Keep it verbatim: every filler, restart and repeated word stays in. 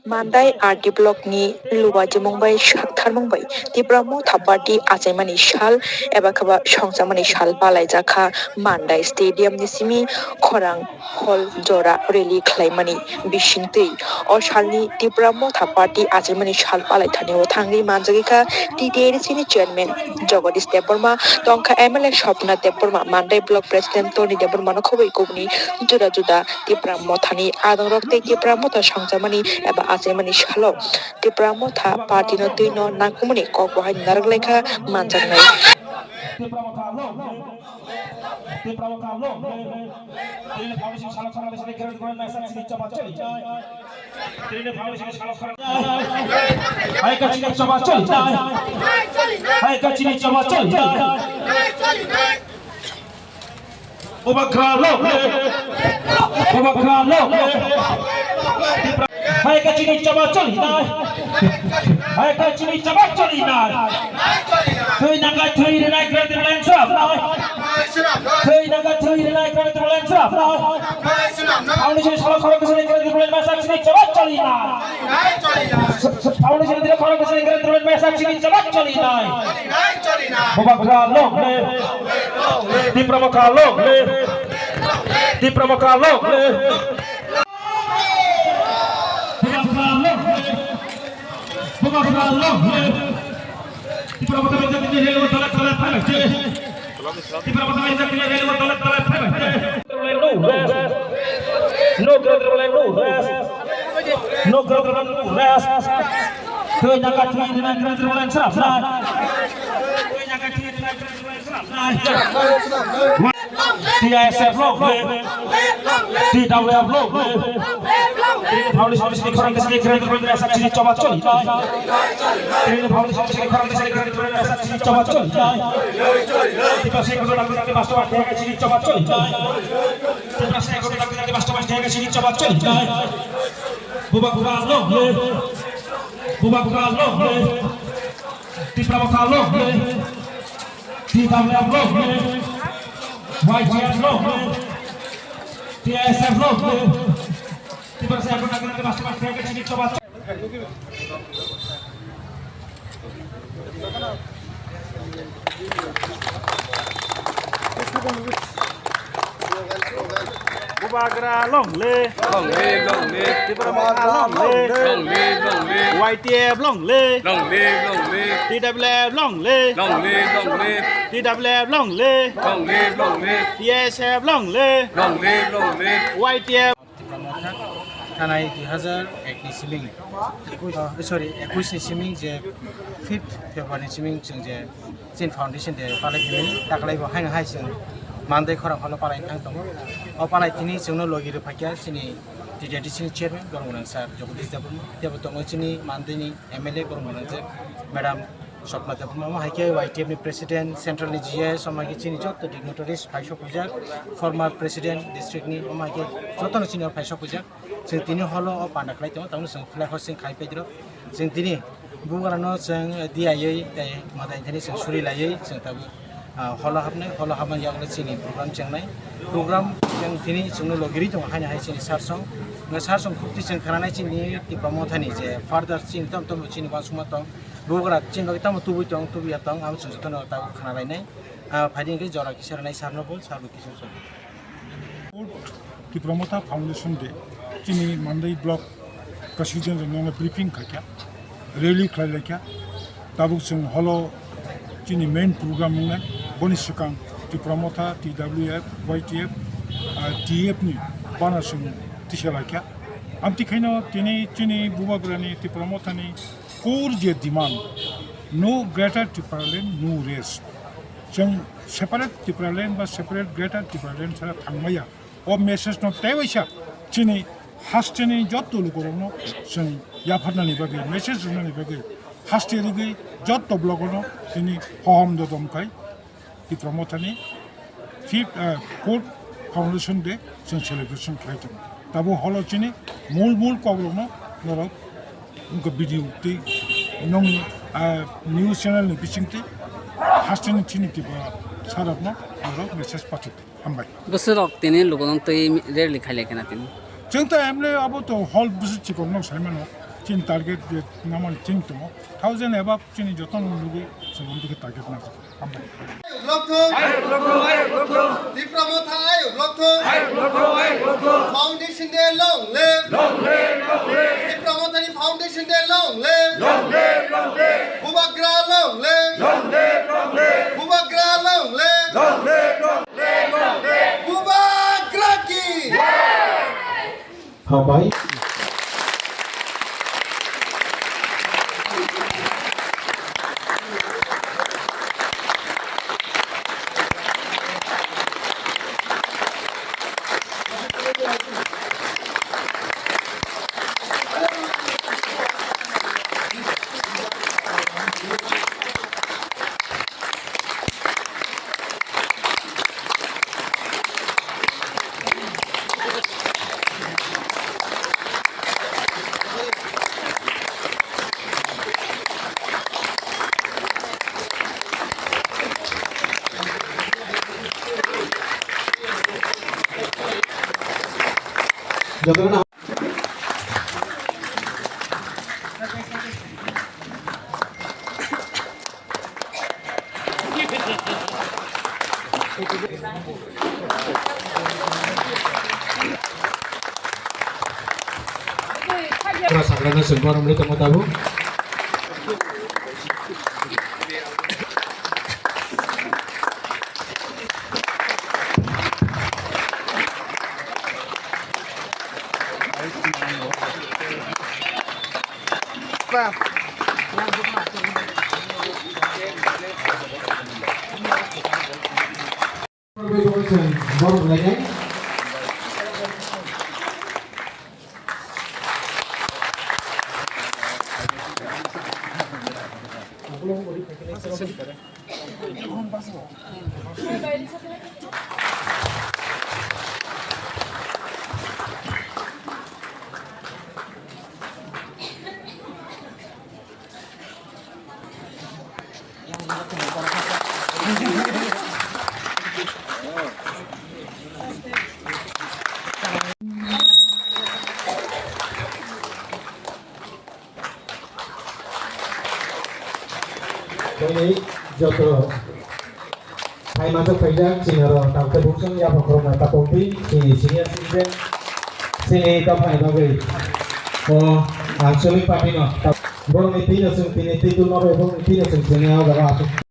Mandai R D block ni luwajimung bai saktharmung bai Tipra Motha Party achaimani sal eba khe ba songchamani sal palaijakha Mandai Stadium ni simi khorang hall jora rally khlaimani bisingtwi. O salni Tipra Motha Party achaimani sal palaithani o thangwi manjagwi kha T T A D C ni chairman Jagadish Debbarma, tongkha M L A Swapna Debbarma, Mandai block president Tony Debbarma no khobwi kubuni juda juda Tipra Mothani adongrok tei Tipra Motha songchamani eba achaimani salo Tipra Motha party no twi no nangkukmani kok bo hai narwk laikha manjaknai. Tipra Motha long live. Tipra Motha long live. Tini foundation salo khorang sini keren keren message sini choba choli jai. Tini foundation salo khorang. Hai kachini choba choli jai. Hai kachini choba choli jai. Bubagra long live! Bubagra long live! Hai kachini choba choli nai. Hai kachini choba choli nai. Thwi nangkha thwi rinai Greater Tipraland srap nai. Thwi nangkha thwi rinai Greater Tipraland srap nai. Ani sini salo khorang sini Greater Tipraland message sini choba choli nai. Foundation dire khorang bwsai Greater Tipraland message sini choba choli nai. Bubagra long live. Tipra Motha long live. Tipra Motha long live. Bubagra long live. Bubagra long live. Tipra Motha bejak bejak helo tala tala tala. Tipra Motha bejak bejak helo tala tala tala. No rest. No Greater Tipraland, no rest. No Greater Tipraland, no rest. Thwi nangkha thwi rinai Greater Tipraland srap nai. Thwi nangkha thwi rinai Greater Tipraland srap nai. T I S F long live. T W F long live. Foundation sini khorang sini Greater Tipraland srap sini choba choli nai. Foundation sini khorang sini Greater Tipraland srap sini choba choli nai. Tipra sini khorang sini choba choli nai. Tipra state government dagi dagi master master dagi sini choba choli jai. Bubagra long live. Bubagra long live. Tipra Motha long live. T W F long live. Y T F long live. T I S F long live. Tipra state government dagi dagi master master dagi sini choba choli. Bubagra long live. Long live, long live. Tipra Motha long live. Long live, long live. Y T F long live. Long live, long live. T W F long live. Long live, long live. T W F long live. Long live, long live. T S F long live. Long live, long live. Y T F. Tipra Motha thanai dui hazar ek ni siming, eku-, oh, sorry, ekush ni siming je fifth February ni siming chwng je chini foundation day palai thini, daklai bo haino hai chwng Mandai khorang holo palai thang tongo. O palai thini chwngno logi rw phaikha chini T T A D C ni chairman borok gwnang sir Jagadish Debbarma, teibo tongo chini Mandai ni M L A borok gwnang je madam Swapna Debbarma, omo hai khe Y T F ni president, central ni G S, omo hai khe chini joto dignitaries phai sok phaijak, former president district ni, omo hai khe jotono chini o phai sok phaijak. Chwng tini holo o panda khlai tongo, tamoni chwng flag hosting khai paidiro. Chwng tini bugrano chwng diyaui tei madai thani chwng suri laiui chwng tabuk, ah, holo habnai, holo habmani yagulo chini program chengnai. Program chwng tini chwngno logirwi tongo haino hai chini sir song. Sir song khukti chwng khnanai chini Tipra Mothani je further chini tom tom chini uansukma tong. Bugra chini bagwi tamo tubui tong, tubuya tong, abo chwng jotono tabuk khna lainai. Ah, phaidi hwnkhe jora kisa rwnai sir no bo, sir bo kisa song. Tipra Motha Foundation Day, chini Mandai Block President rokno briefing khaikha, rally khlai laikha. Tabuk chwng holo chini main program wngnai, boni swkang Tipra Motha, T W F, Y T F, ah, T F ni bana chwng tisa laikha. Amtwi khaino tini chini bubagrani Tipra Mothani core je demand, no Greater Tipraland, no rest. Chwng separate Tipraland ba separate Greater Tipraland sara thangmaya. O message no tei waisa chini hasteni jotto lukurokno chwng yapharnani bagwi, message rwnani bagwi haste rwgwi jotto blogono chini hohom dodom khai Tipra Mothani fifth, eh, fourth Foundation Day chwng celebration khlai tongo. Tabuk holo chini mul mul kokrokno norok wngkha video tei nongni, ah, news channel ni bisingtwi hasteni chini Tripura sarokno norok message pathai. Hambai. Bwswrok tini lukurok twi rally khai lai kheno tini. Chwng ta emle abo to hol bwswk chikon no sai mano. Chini target je naman chini tongo, thousand above chini joto no nugwi chwng amtwi khe target nang. Hambai. Ayuk lokthung. Ayuk lokthung, ayuk lokthung. Tipra Motha ayuk lokthung. Ayuk lokthung, ayuk lokthung. Foundation Day long live. Long live, long live. Tipra Motha ni Foundation Day long live. Long live, long live. Bubagra long live. Long live, long live. Bubagra long live. Long live, long live, long live. Bubagra ki. Hambai. Jotono Ora sagrana sengkor muli tongma tabuk. Tini joto thai masa phaijak, chini oro tangkhe bungsong yapha khoroknai tapokdi, chini senior citizen, chini dophani bagwi o Anchalik party no, borokni twi no chwng tini twi twi no rw, borokni twi no chwng tini o jaga aswk.